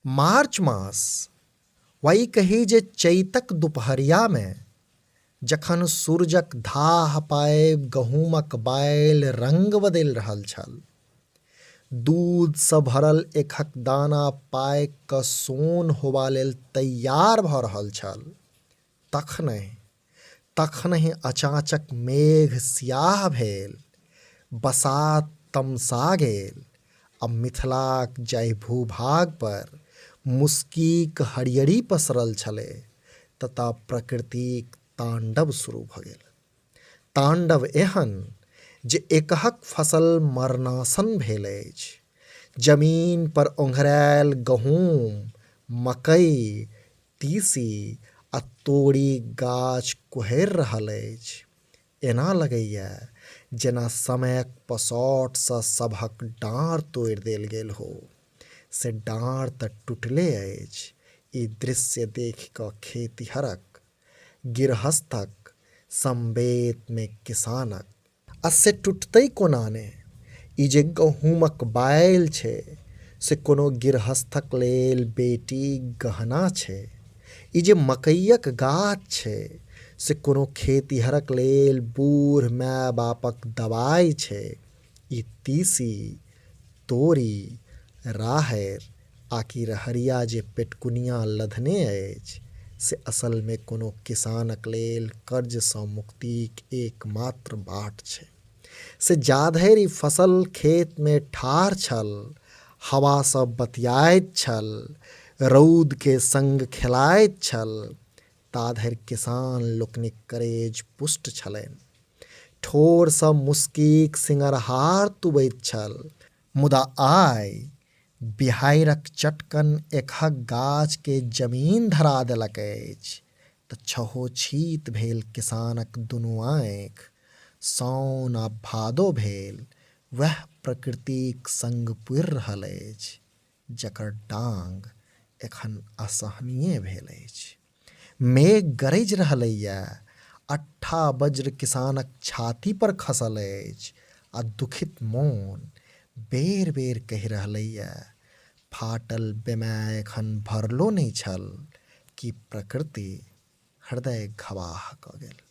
मार्च मास वा ई कही जे चैतक दुपहरियामे जखन सूरजक धाह पाबि गहूमक बालि रंग बदलि रहल छल, दूधसँ भरल एकहक दाना पाकि कऽ सोन होबा लेल तैयार भऽ रहल छल, तखनहि तखनहि अचाचक मेघ सियाह भेल, बसात तमसा गेल आ मिथिलाक जाहि भूभाग पर मुस्कीक हरियरी पसरल छलै ततऽ प्रकृतिक ताण्डव शुरू भऽ गेल। ताण्डव एहन जे एकहक फसल मरनासन भेल अछि। जमीन पर ओंघरायल गहूम, मकइ, तीसी आ तोड़ीक गाछ कुहरि रहल अछि। एना लगैए जेना समयक पसौटसँ सभक डाँड़ तोड़ि देल गेल हो। से डाँड़ तँ टुटले अछि, ई दृश्य देखि कऽ खेतिहरक, गिरहस्थक, समवेतमे किसानक। आ से टुटतै कोना ने? ई जे गहूमक बालि छै से कोनो गिरहस्थक लेल बेटीक गहना छै। ई जे मकइयक गाछ छै से कोनो खेतिहरक लेल बूढ़ माय-बापक दबाइ छै। ई तीसी, तोरी, राहरि आकि रहरिया जे पेटकुनिया लधने अछि से असलमे कोनो किसानक लेल कर्जसँ मुक्तिक एकमात्र बाट छै। से जाधरि ई फसल खेतमे ठाढ़ छल, हवासँ बतियाइत छल, रौदके संग खेलाइत छल, ताधरि किसान लोकनिक करेज पुष्ट छलनि। ठोरसँ मुस्कीक सिंगरहार तुबैत छल। मुदा आइ बिहाड़िक चटकन एकहक गाछ के जमीन धरा देलक अछि तऽ छहोछीत भेल किसानक दुनू आँखि साओन आ भादो भेल वएह प्रकृतिक संग पुरि रहल अछि जकर डांग एखन असहनीय भेल अछि। मेघ गरजि रहलैए, अट्ठा बज्र किसानक छाती पर खसल अछि आ दुखित मोन बेर-बेर कहि रहलैए, फाटल बेमाय एखन भरलो नहि छल कि प्रकृति हृदय घबाह कऽ गेल।